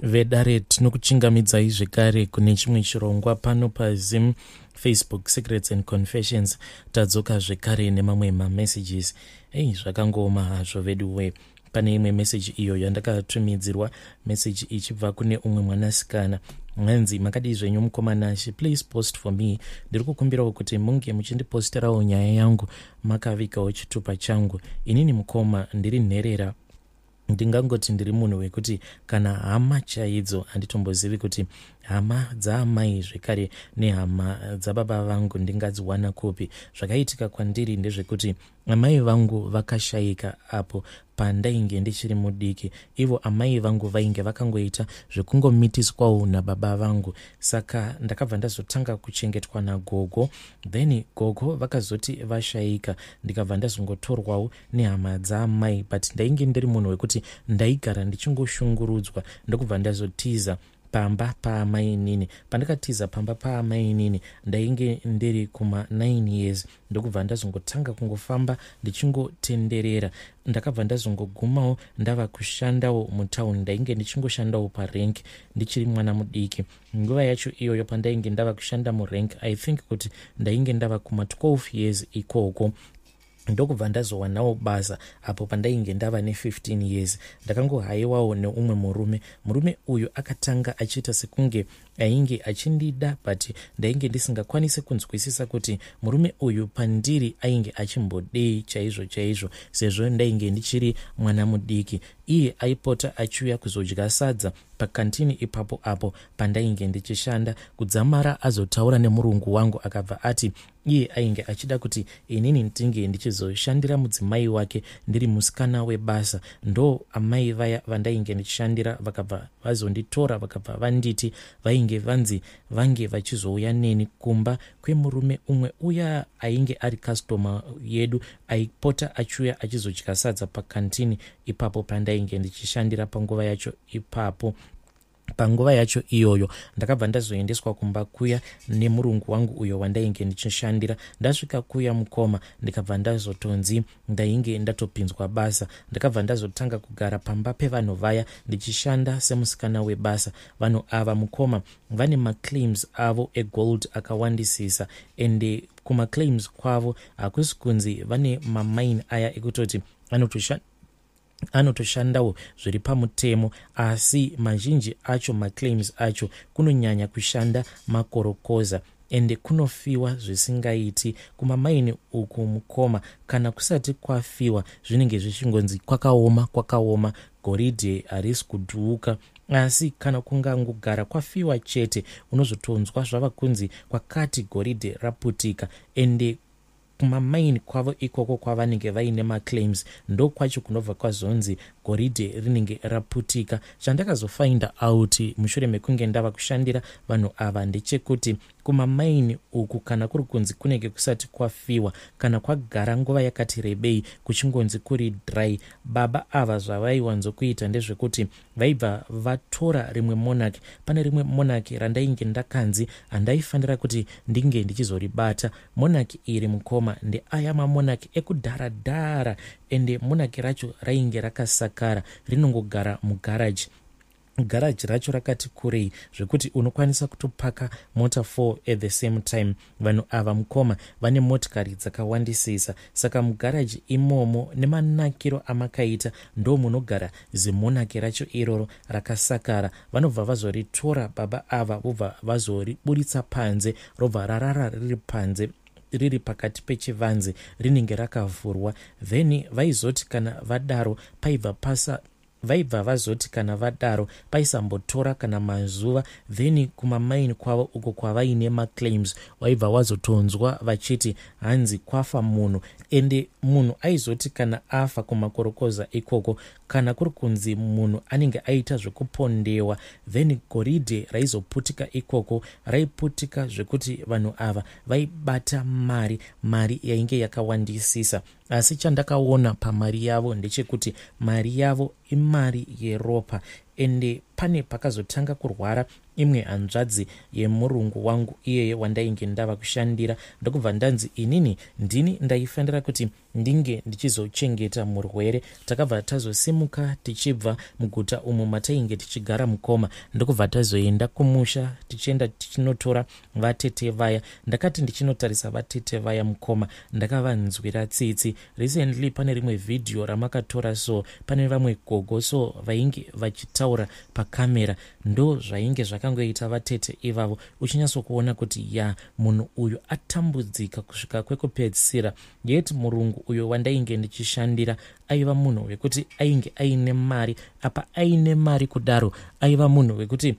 Vedare, tinokuchingamidzai zvekare kune chimwe chirongwa pano paZim Facebook Secrets and Confessions. Tadzoka zvekare nemamwe mamessages. Ei, zvakangooma hazvo veduwe. Pane imwe meseji iyo yandakatumidzirwa, meseji ichibva kune umwe mwanasikana. Hanzi, "Makadii zvenyu mukoma Nashe? Please post for me. Ndiri kukumbirawo kuti munge muchindiposterawo nyaya yangu makavigawo chitupa changu. Inini mukoma ndiri nherera. Ndingangoti ndiri munhu wekuti kana hama chaidzo handitombozivi kuti hama dzaamai zvekare nehama dzababa vangu ndingadziwana kupi. Zvakaitika kwandiri ndezvekuti amai vangu vakashayika apo pandainge ndichiri mudiki. Ivo amai vangu vainge vakangoita zvekungomitiswawo nababa vangu, saka ndakabva ndazotanga kuchengetwa nagogo. Then gogo vakazoti vashayika, ndikabva ndazongotorwawo nehama dzaamai, but ndainge ndiri munhu wekuti ndaigara ndichingoshungurudzwa. Ndokubva ndazotiza pamba paamainini. Pandakatiza pamba paamainini ndainge ndiri kuma 9 years, ndokubva ndazongotanga kungofamba ndichingotenderera. Ndakabva ndazongogumawo ndava kushandawo mutauni. Ndainge ndichingoshandawo parank ndichiri mwana mudiki. Nguva yacho iyoyo pandainge ndava kushanda murank, I think kuti ndainge ndava kuma 12 years ikoko, ndokubva ndazowanawo basa apo pandainge ndava ne15 years. Ndakangohayiwawo neumwe murume. Murume uyu akatanga achiita sekunge ainge achindida, but ndainge ndisingakwanisi kunzwisisa kuti murume uyu pandiri ainge achimbodei chaizvo chaizvo, sezvo ndainge ndichiri mwana mudiki. Iye aipota achiuya kuzodya sadza pakantini ipapo apo pandainge ndichishanda. Kudzamara azotaura nemurungu wangu, akabva ati iye ainge achida kuti inini ndinge ndichizoshandira mudzimai wake ndiri musikana webasa. Ndo amai vaya vandainge ndichishandira vakabva vazonditora, vakabva vanditi vainge vanzi vange vachizouya neni kumba kwemurume umwe uya ainge ari customer yedu, aipota achiuya achizodya sadza pakantini ipapo pandainge ndichishandira panguva yacho ipapo. Panguva yacho iyoyo ndakabva ndazoendeswa kumba kuya nemurungu wangu uyo wandainge ndichishandira. Ndasvika kuya mukoma, ndikabva ndazotonzi ndainge ndatopinzwa basa. Ndakabva ndazotanga kugara pamba pevanhu vaya ndichishanda semusikana webasa. Vanhu ava mukoma vane maclaims avo egold akawandisisa, ende kumaclaims kwavo hakusi kunzi vane mamaini aya ekutoti anotoshandawo zviri pamutemo, asi mazhinji acho maclaims acho kunonyanya kushanda makorokoza, ende kunofiwa zvisingaiti kumamaini uku mukoma. Kana kusati kwafiwa zvinenge zvichingonzi kwakaoma, kwakaoma, goridhe harisi kudhuuka, asi kana kungangogara kwafiwa chete, unozotonzwa zvava kunzi kwakati goridhe raputika. Ende kumamaini kwavo ikoko kwavanenge vaine maclaims ndokwacho kunobva kwazonzi goridhe rinenge raputika. Chandakazofinda out mushure mekunge ndava kushandira vanhu ava ndechekuti kumamaini uku, kana kuri kunzi kunenge kusati kwafiwa, kana kwagara nguva yakati rebei kuchingonzi kuri dry, baba ava zvavaiwanzokuita ndezvekuti vaibva vatora rimwe monarch. Pane rimwe monarch randainge ndakanzi handaifanira kuti ndinge ndichizoribata. Monarch iri mukoma ndeaya mamonarch ekudharadhara, ende monarch racho rainge rakasakara, rinongogara mugaraji. Garaji racho rakati kurei zvekuti unokwanisa kutopaka mota 4 at the same time. Vanhu ava mukoma vane motikari dzakawandisisa, saka mugaraji imomo nemanakiro amakaita ndo munogara zimonarch racho iroro rakasakara. Vanobva vazoritora baba ava, vobva vazoriburitsa panze, robva rarara riri panze, riri pakati pechivanze, rinenge rakavhurwa. Then vaizoti kana vadaro paibva pasa vaibva vazoti kana vadaro paisambotora kana mazuva, then kumamaini kwavo uko kwavaine maclaims waibva wazotonzwa vachiti hanzi kwafa munhu. Ende munhu aizoti kana afa kumakorokoza ikoko, kana kuri kunzi munhu anenge aita zvekupondewa, then goridhe raizoputika ikoko raiputika zvekuti vanhu ava vaibata mari, mari yainge yakawandisisa. Asi chandakaona pamari yavo ndechekuti mari yavo imari yeropa, ende pane pakazotanga kurwara imwe hanzvadzi yemurungu wangu iyeye wandainge ndava kushandira, ndokubva ndanzi inini ndini ndaifanira kuti ndinge ndichizochengeta murwere. Takabva tazosimuka tichibva muguta umu matainge tichigara mukoma, ndokubva tazoenda kumusha tichienda tichinotora vatete vaya. Ndakati ndichinotarisa vatete vaya mukoma, ndakavanzwira tsitsi. Recently pane rimwe vhidhiyo ramakatora so, pane vamwe gogo so vainge vachitaura pakamera, ndo zvainge zvakangoita vatete ivavo, uchinyatsokuona kuti ya, munhu uyu atambudzika kusvika kwekupedzisira. Yet murungu uyo wandainge ndichishandira aiva munhu wekuti ainge aine mari. Apa aine mari kudaro, aiva munhu wekuti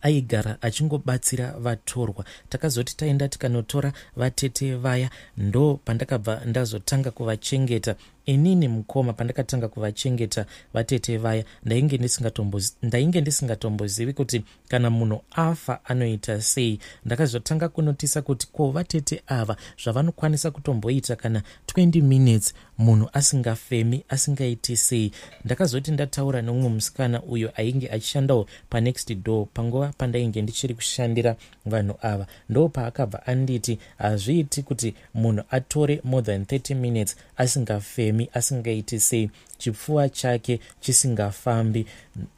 aigara achingobatsira vatorwa. Takazoti taenda tikanotora vatete vaya, ndo pandakabva ndazotanga kuvachengeta inini mukoma. Pandakatanga kuvachengeta vatete vaya, ndainge ndisingatombozivi kuti kana munhu afa anoita sei. Ndakazotanga kunotisa kuti ko vatete ava zvavanokwanisa kutomboita kana 20 minutes munhu asingafemi, asingaiti sei? Ndakazoti ndataura neumwe musikana uyo ainge achishandawo panext door panguva pandainge ndichiri kushandira vanhu ava, ndo paakabva anditi hazviiti kuti munhu atore more than 30 minutes asingafemi, asingaiti sei, chipfuva chake chisingafambi.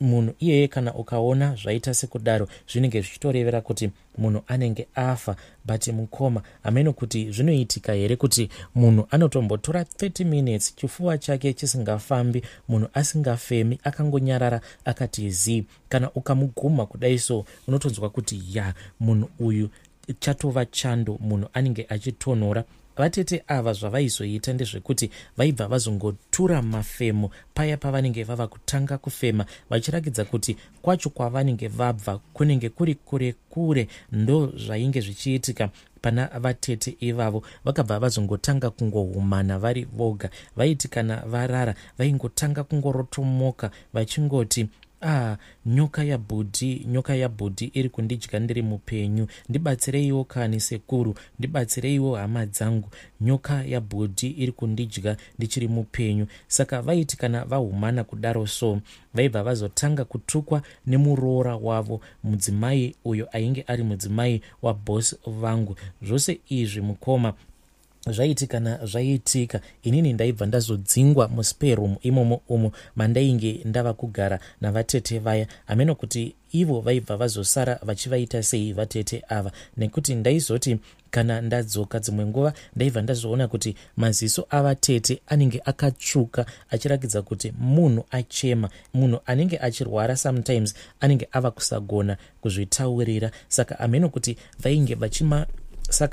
Munhu iyeye kana ukaona zvaita sekudaro, zvinenge zvichitorevera kuti munhu anenge afa. But mukoma, hameno kuti zvinoitika here kuti munhu anotombotora 30 minutes chipfuva chake chisingafambi, munhu asingafemi, akangonyarara akati zii. Kana ukamuguma kudai so, unotonzwa kuti ya, munhu uyu chatova chando, munhu anenge achitonhora. Vatete ava zvavaizoita ndezvekuti vaibva vazongotura mafemo paya pavanenge vava kutanga kufema, vachirakidza kuti kwacho kwavanenge vabva kunenge kuri kure kure. Ndo zvainge zvichiitika pana vatete ivavo. Vakabva vazongotanga kungohumana vari voga. Vaiti kana varara, vaingotanga kungorotomoka vachingoti, "Ah, nyoka yabhudhi, nyoka yabhudhi iri kundidya ndiri mupenyu. Ndibatsireiwo kani sekuru, ndibatsireiwo hama dzangu, nyoka yabhudhi iri kundidya ndichiri mupenyu." Saka vaiti kana vahumana kudaro so, vaibva vazotanga kutukwa nemuroora wavo, mudzimai uyo ainge ari mudzimai wabhosi vangu. Zvose izvi mukoma, zvaiti kana zvaitika, inini ndaibva ndazodzingwa muspare room imomo umo mandainge ndava kugara navatete vaya. Hameno kuti ivo vaibva vazosara vachivaita sei vatete ava, nekuti ndaizoti kana ndadzoka dzimwe nguva, ndaibva ndazoona kuti maziso avatete anenge akatsvuka, achirakidza kuti munhu achema. Munhu anenge achirwara sometimes anenge ava kusagona kuzvitaurira. Saka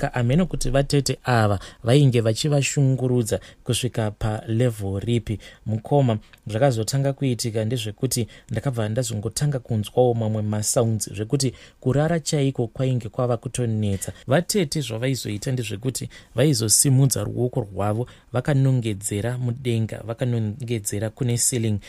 hameno kuti vatete ava vainge vachivashungurudza kusvika palevel ripi. Mukoma, zvakazotanga kuitika ndezvekuti ndakabva ndazongotanga kunzwawo mamwe masounds, zvekuti kurara chaiko kwainge kwava kutonetsa. Vatete zvavaizoita ndezvekuti vaizosimudza ruoko rwavo vakanongedzera mudenga, vakanongedzera kune ceiling.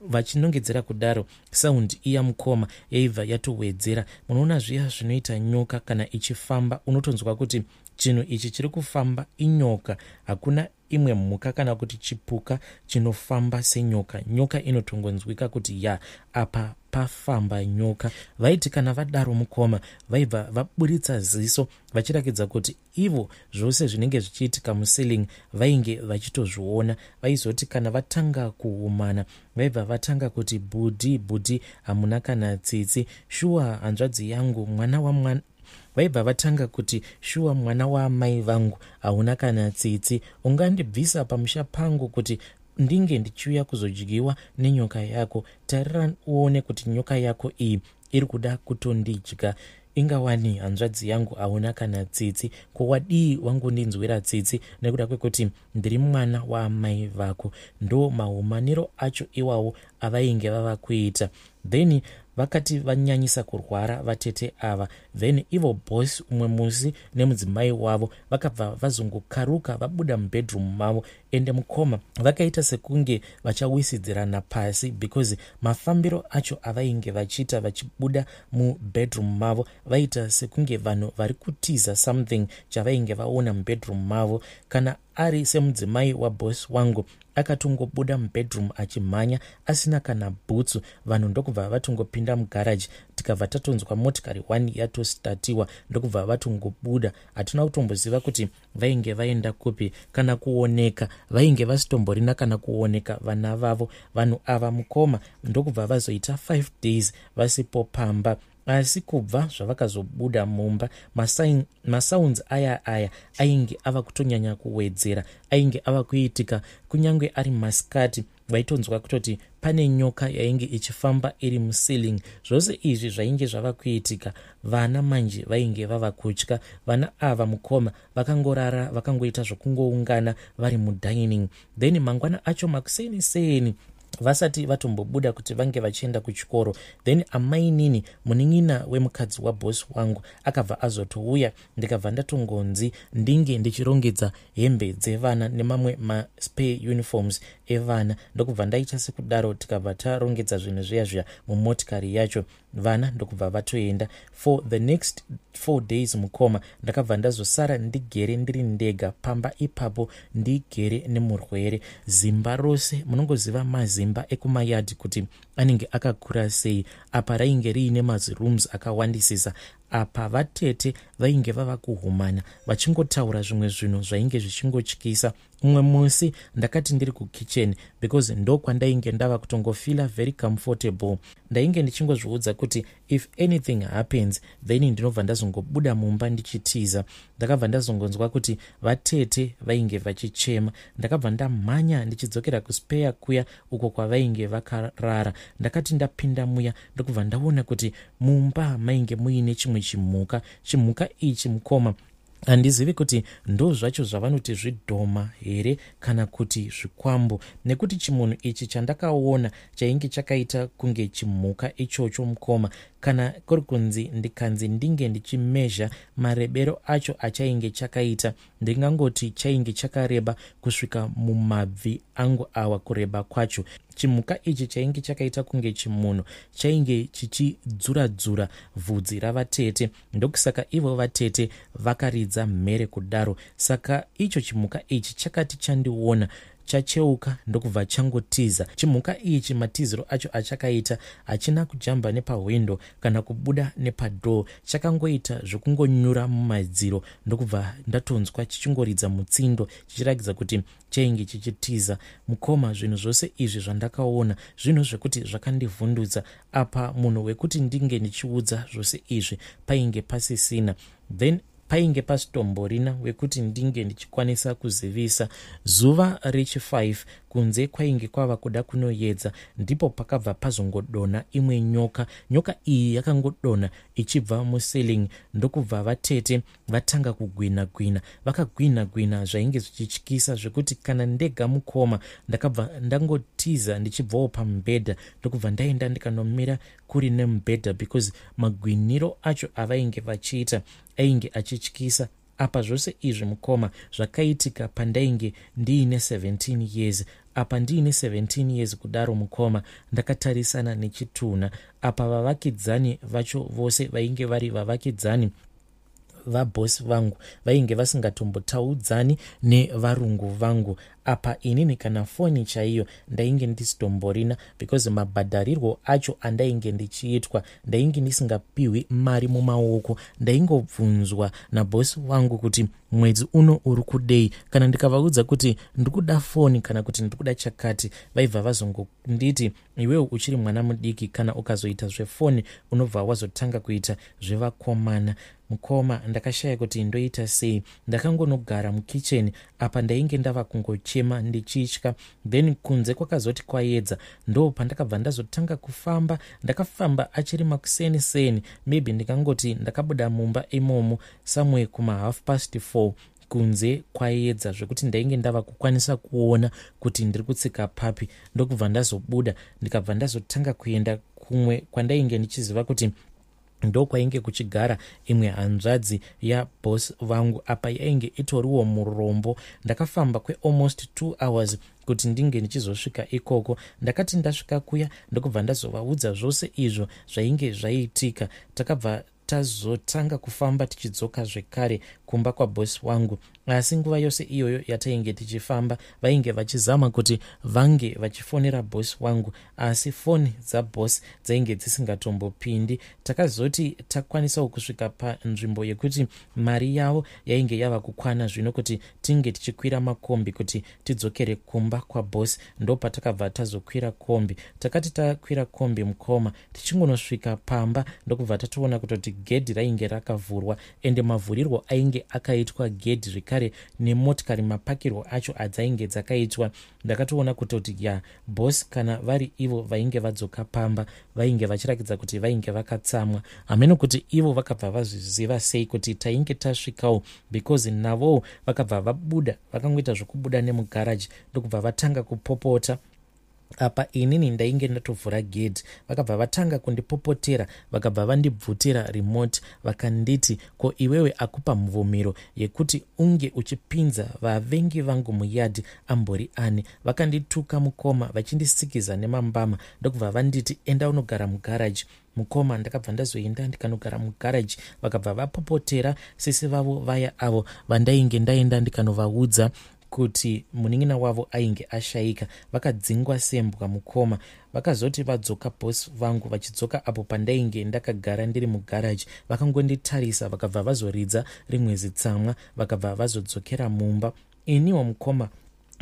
Vachinongedzera kudaro, sound iya mukoma yaibva yatowedzera. Munoona zviya zvinoita nyoka kana ichifamba, unotonzwa kuti chinhu ichi chiri kufamba inyoka. Hakuna imwe mhuka kana kuti chipuka chinofamba senyoka. Nyoka inotongonzwika kuti ya, apa pafamba nyoka. Vaiti kana vadaro mukoma, vaibva vaburitsa ziso vachirakidza kuti ivo zvose zvinenge zvichiitika muceiling vainge vachitozviona. Vaizoti kana vatanga kuhumana, vaibva vatanga kuti, "Bhudhi, bhudhi, hamuna kana tsitsi shuwa. Hanzvadzi yangu, mwana wamwana." Vaibva vatanga kuti, "Shuwa, mwana waamai vangu, hauna kana tsitsi. Ungandibvisa pamusha pangu kuti ndinge ndichiuya kuzodyiwa nenyoka yako? Tarira uone kuti nyoka yako iyi iri kuda kutondidya. Ingawani hanzvadzi yangu, hauna kana tsitsi. Ko wadii wangondinzwira tsitsi nekuda kwekuti ndiri mwana waamai vako?" Ndo mahumaniro acho iwawo avainge vava kuita. Then vakati vanyanyisa kurwara vatete ava, then ivo boss umwe musi nemudzimai wavo vakabva vazongokaruka vabuda mubedroom mavo. Ende mukoma, vakaita sekunge vachawisidzirana pasi, because mafambiro acho avainge vachiita vachibuda mubedroom mavo, vaita sekunge vanhu vari kutiza something chavainge vaona mubedroom mavo. Kana Ari semudzimai waboss wangu, akatongobuda mubedroom achimhanya asina kana bhutsu. Vanhu ndokubva vatongopinda mugaraji, tikabva tatonzwa motikari 1 yatostatiwa, ndokubva vatongobuda. Hatina kutomboziva kuti vainge vaenda kupi kana kuoneka, vainge vasitomborina kana kuoneka vana vavo. Vanhu ava mukoma ndokubva vazoita 5 days vasipo pamba. Asi kubva zvavakazobuda mumba, masounds aya aya ainge ava kutonyanya kuwedzera, ainge ava kuitika kunyange ari masikati. Vaitonzwa kutoti pane nyoka yainge ichifamba iri muceiling. Zvose izvi zvainge zvava kuitika. Vana manje vainge vava kutya. Vana ava mukoma vakangorara vakangoita zvokungoungana vari mudining. Then mangwana acho makuseni seni, vasati vatombobuda kuti vange vachienda kuchikoro, then amainini, munin'ina wemukadzi wabhosi wangu, akabva azotouya. Ndikabva ndatongonzi ndinge ndichirongedza hembe dzevana nemamwe maspare uniforms evana. Ndokubva ndaita sekudaro, tikabva tarongedza zvinhu zviya zviya mumotikari yacho, vana ndokubva vatoenda. For the next 4 days mukoma, ndakabva ndazosara ndigere ndiri ndega pamba ipapo, ndigere nemurwere. Zimba rose, munongoziva mazimba ekumayadhi kuti anenge akakura sei. Apa rainge riine mazirooms akawandisisa. Apa vatete vainge vava kuhumana vachingotaura zvimwe zvinhu zvainge zvichingotyisa. Umwe musi ndakati ndiri kukitchen, because ndokwandainge ndava kutongofeela very comfortable. Ndainge ndichingozviudza kuti if anything happens, then ndinobva ndazongobuda mumba ndichitiza. Ndakabva ndazongonzwa kuti vatete vainge vachichema. Ndakabva ndamhanya ndichidzokera kuspare kuya uko kwavainge vakarara. Ndakati ndapinda muya, ndokubva ndaona kuti mumba mainge muine chimwe chimhuka. Chimhuka ichi mukoma, handizivi kuti ndo zvacho zvavanoti zvidhoma here kana kuti zvikwambo, nekuti chimunhu ichi chandakaona chainge chakaita kunge chimhuka ichocho mukoma, kana kuri kunzi ndikanzi ndinge ndichimezha marebero acho achainge chakaita, ndingangoti chainge chakareba kusvika mumabvi angu awa kureba kwacho. Chimhuka ichi chainge chakaita kunge chimunhu chainge chichidzura-dzura vhudzi ravatete. Ndokusaka ivo vatete vakaridza mhere kudaro. Saka icho chimhuka ichi chakati chandiona, chacheuka ndokubva changotiza. Chimhuka ichi, matiziro acho achakaita, hachina kujamba nepahwindo kana kubuda nepadoor. Chakangoita zvekungonyura mumadziro, ndokubva ndatonzwa chichingoridza mutsindo chichiratidza kuti chainge chichitiza. Mukoma, zvinhu zvose izvi zvandakaona, zvinhu zvekuti zvakandivhundutsa. Apa munhu wekuti ndinge ndichiudza zvose izvi painge pasisina. Then painge pasitomborina wekuti ndinge ndichikwanisa kuzivisa. Zuva rechi5, kunze kwainge kwava kuda kunoedza, ndipo pakabva pazongodonha imwe nyoka. Nyoka iyi yakangodonha ichibva muceiling, ndokubva vatete vatanga kugwina gwina. Vakagwina gwina zvainge zvichityisa, zvekuti kana ndega mukoma ndakabva ndangotiza ndichibvawo pamubhedha, ndokubva ndaenda ndikanomira kuri nemubhedha, because magwiniro acho avainge vachiita ainge achityisa. Apa zvose izvi mukoma zvakaitika pandainge ndiine 17 years. Apa ndiine 17 years kudaro mukoma, ndakatarisana nechitunha. Apa vavakidzani vacho vose vainge vari vavakidzani vabhosi vangu vainge vasingatombotaudzani nevarungu vangu. Apa inini kana foni chaiyo ndainge ndisitomborina, because mabhadharirwo acho andainge ndichiitwa, ndainge ndisingapiwi mari mumaoko. Ndaingobvunzwa nabhosi wangu kuti mwedzi uno uri kudei. Kana ndikavaudza kuti ndiri kuda foni kana kuti ndiri kuda chakati, vaibva vazongonditi, "Iwewo uchiri mwana mudiki, kana ukazoita zvefoni unobva wazotanga kuita zvevakomana." Mukoma, ndakashaya kuti ndoita sei. Ndakangonogara mukicheni. Apa ndainge ndava kungochema ndichitya. Then kunze kwakazoti kwaedza, ndo pandakabva ndazotanga kufamba. Ndakafamba achiri makuseni seni, maybe ndingangoti ndakabuda mumba imomo somewhere kuma 4:30, kunze kwaedza zvekuti ndainge ndava kukwanisa kuona kuti ndiri kutsika papi. Ndokubva ndazobuda, ndikabva ndazotanga kuenda kumwe kwandainge ndichiziva kuti ndokwainge kuchigara imwe hanzvadzi yabhos vangu. Apa yainge itoriwo murombo. Ndakafamba kwealmost 2 hours kuti ndinge ndichizosvika ikoko. Ndakati ndasvika kuya, ndokubva ndazovaudza zvose izvo zvainge zvaitika. Takabva tazotanga kufamba tichidzoka zvekare kumba kwabhosi wangu. Asi nguva yose iyoyo yatainge tichifamba vainge vachizama kuti vange vachifonera boss wangu, asi foni dzaboss dzainge dzisingatombopindi. Takazoti takwanisawo kusvika panzvimbo yekuti mari yavo yainge yava kukwana zvino kuti tinge tichikwira makombi kuti tidzokere kumba kwaboss, ndopatakabva tazokwira kombi. Takati takwira kombi mukoma, tichingonosvika pamba ndokubva tatoona kutoti gedhi rainge rakavhurwa, ende mavhurirwo ainge akaitwa gedhi zvekare nemotikari mapakirwo acho adzainge dzakaitwa, ndakatoona kutoti ya, boss kana vari ivo vainge vadzoka pamba vainge vachirakidza kuti vainge vakatsamwa. Hameno kuti ivo vakabva vazviziva sei kuti tainge tasvikawo, because navowo vakabva vabuda, vakangoita zvokubuda nemugaraji ndokubva vatanga kupopota. Apa inini ndainge ndatovhura gedhi, vakabva vatanga kundipopotera, vakabva vandibvutira remote, vakanditi, "Ko iwewe akupa mvumiro yekuti unge uchipinza vavengi vangu muyadhi ambori ani?" Vakandituka mukoma, vachindisikiza nemambama, ndokubva vanditi, "Enda unogara mugaraji." Mukoma, ndakabva ndazoenda ndikanogara mugaraji. Vakabva vapopotera sisi vavo vaya avo vandainge ndaenda ndikanovaudza kuti munin'ina wavo ainge ashayika. Vakadzingwa sembwa mukoma. Vakazoti vadzoka boss vangu, vachidzoka apo pandainge ndakagara ndiri mugaraji, vakangonditarisa, vakabva vazoridza rimwe zitsamwa, vakabva vazodzokera mumba. Iniwo mukoma,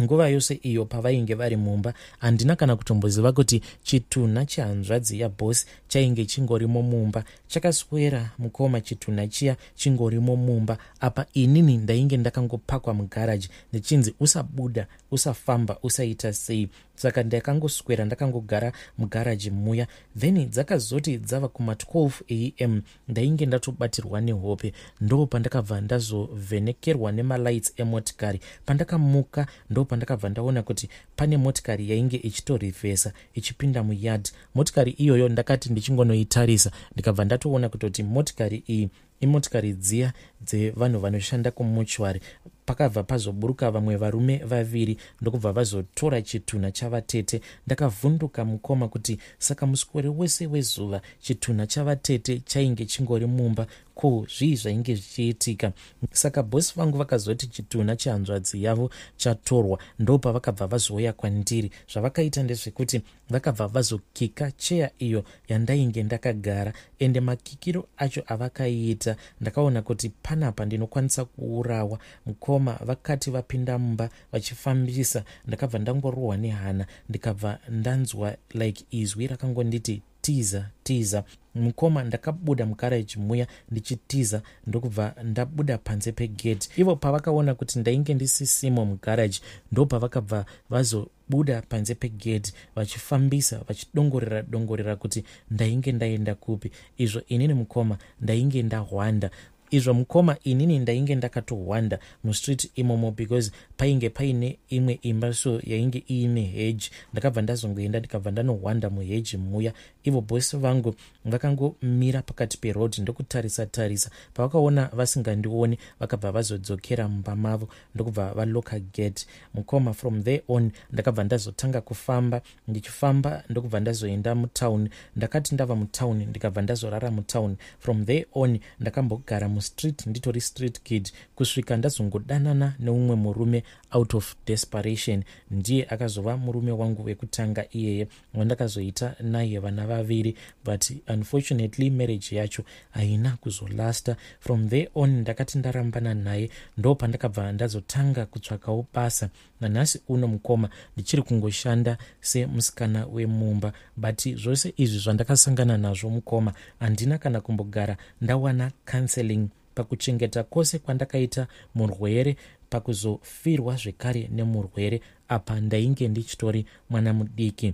nguva yose iyo pavainge vari mumba, handina kana kutomboziva kuti chitunha chehanzvadzi yaboss chainge chingorimo mumba. Chakaswera mukoma chitunha chiya chingorimo mumba. Apa inini ndainge ndakangopakwa mugaraji ndichinzi usabuda, usafamba, usaita sei. Saka ndakangoswera ndakangogara mugaraji muya. Then dzakazoti dzava kuma12 am, ndainge ndatobatirwa nehope, ndo pandakabva ndazovhenekerwa nemalights emotikari. Pandakamuka, ndo pandakabva ndaona kuti pane motikari yainge ichitorivhesa ichipinda muyard. Motikari iyoyo ndakati ndichingonoitarisa, ndikabva ndatoona kutoti motikari iyi imotikari dziya dzevanhu vanoshanda kumuchwari. Pakabva pazoburuka vamwe varume vaviri, ndokubva vazotora chitunha chavatete. Ndakavhunduka mukoma kuti saka muswere wese wezuva chitunha chavatete chainge chingori mumba, ko zvii zvainge zvichiitika? Saka boss vangu vakazoti chitunha chehanzvadzi yavo chatorwa, ndopavakabva vazouya kwandiri. Zvavakaita ndezvekuti vakabva vazokika cheya iyo yandainge ndakagara, ende makikiro acho avakaiita, ndakaona kuti panapa ndinokwanisa kuurawa mukoma. Vakati vapinda mumba vachifambisa, ndakabva ndangorohwa nehana, ndikabva ndanzwa like izwi rakangonditi, "Tiza, tiza." Mukoma, ndakabuda mugaraji muya ndichitiza, ndokubva ndabuda panze pegate. Ivo pavakaona kuti ndainge ndisisimo mugaraji, ndopavakabva vazobuda panze pegate vachifambisa, vachidongorera dongorera kuti ndainge ndaenda kupi. Izvo inini mukoma ndainge ndahwanda, izvo mukoma inini ndainge ndakatohwanda mustreet imomo, because painge paine imwe imba so yainge iine hedge. Ndakabva ndazongoenda, ndikabva ndanohwanda muhedge muya. Ivo boss vangu vakangomira pakati peroad ndokutarisa tarisa. Pavakaona vasingandioni, vakabva vazodzokera mumba mavo, ndokubva valoka gate. Mukoma, from there on ndakabva ndazotanga kufamba, ndichifamba ndokubva ndazoenda mutown. Ndakati ndava mutown, ndikabva ndazorara mutown. From there on ndakambogara mustreet, nditori street kid, kusvika ndazongodanana neumwe murume out of desperation. Ndiye akazova murume wangu wekutanga iyeye wandakazoita naye vana vaviri, but unfortunately marriage yacho haina kuzolasta. From there on ndakati ndarambana naye, ndo pandakabva ndazotanga kutsvakawo basa. Nanhasi uno mukoma ndichiri kungoshanda semusikana wemumba. But zvose izvi zvandakasangana nazvo mukoma, handina kana kumbogara ndawana counseling pakuchengeta kwose kwandakaita murwere, pakuzofirwa zvekare nemurwere. Apa ndainge ndichitori mwana mudiki.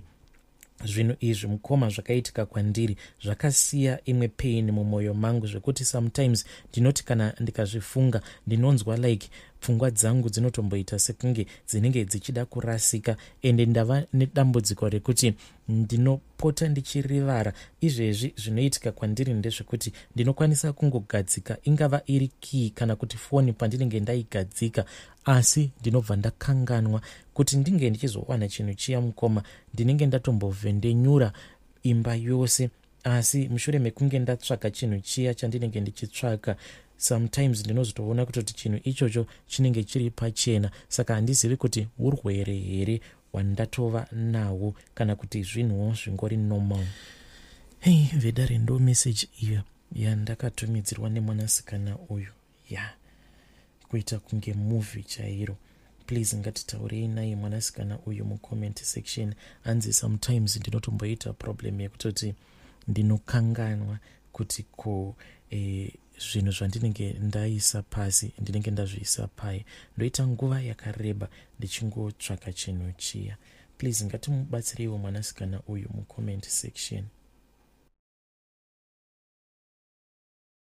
Zvinhu izvi mukoma zvakaitika kwandiri zvakasiya imwe pain mumwoyo mangu, zvekuti sometimes ndinoti kana ndikazvifunga, ndinonzwa like pfungwa dzangu dzinotomboita sekunge dzinenge dzichida kurasika. Ende ndava nedambudziko rekuti ndinopota ndichirivara. Izvezvi zvinoitika kwandiri ndezvekuti ndinokwanisa kungogadzika, ingava iri key kana kuti foni, pandinenge ndaigadzika, asi ndinobva ndakanganwa. Kuti ndinge ndichizowana chinhu chiya mukoma, ndinenge ndatombovhendenyura imba yose, asi mushure mekunge ndatsvaka chinhu chiya chandinenge ndichitsvaka, Sometimes ndinozotoona kutoti chinhu ichocho chinenge chiri pachena, saka handizivi kuti urwere here hwandatova nahwo kana kuti zvinhuwo zvingori normal. Hei vedare, ndo message iyo yandakatumidzirwa nemwanasikana uyu. Ya, kuita kunge movie chairo. Please, ngatitaurei naye mwanasikana uyu mucomment section. Hanzi sometimes ndinotomboita problem yekutoti ndinokanganwa kuti ko zvinhu zvandinenge ndaisa pasi ndinenge ndazviisa pai. Ndoita nguva yakareba ndichingotsvaka chinhu chiya. Please, ngatimubatsireiwo mwanasikana uyu mucomment section.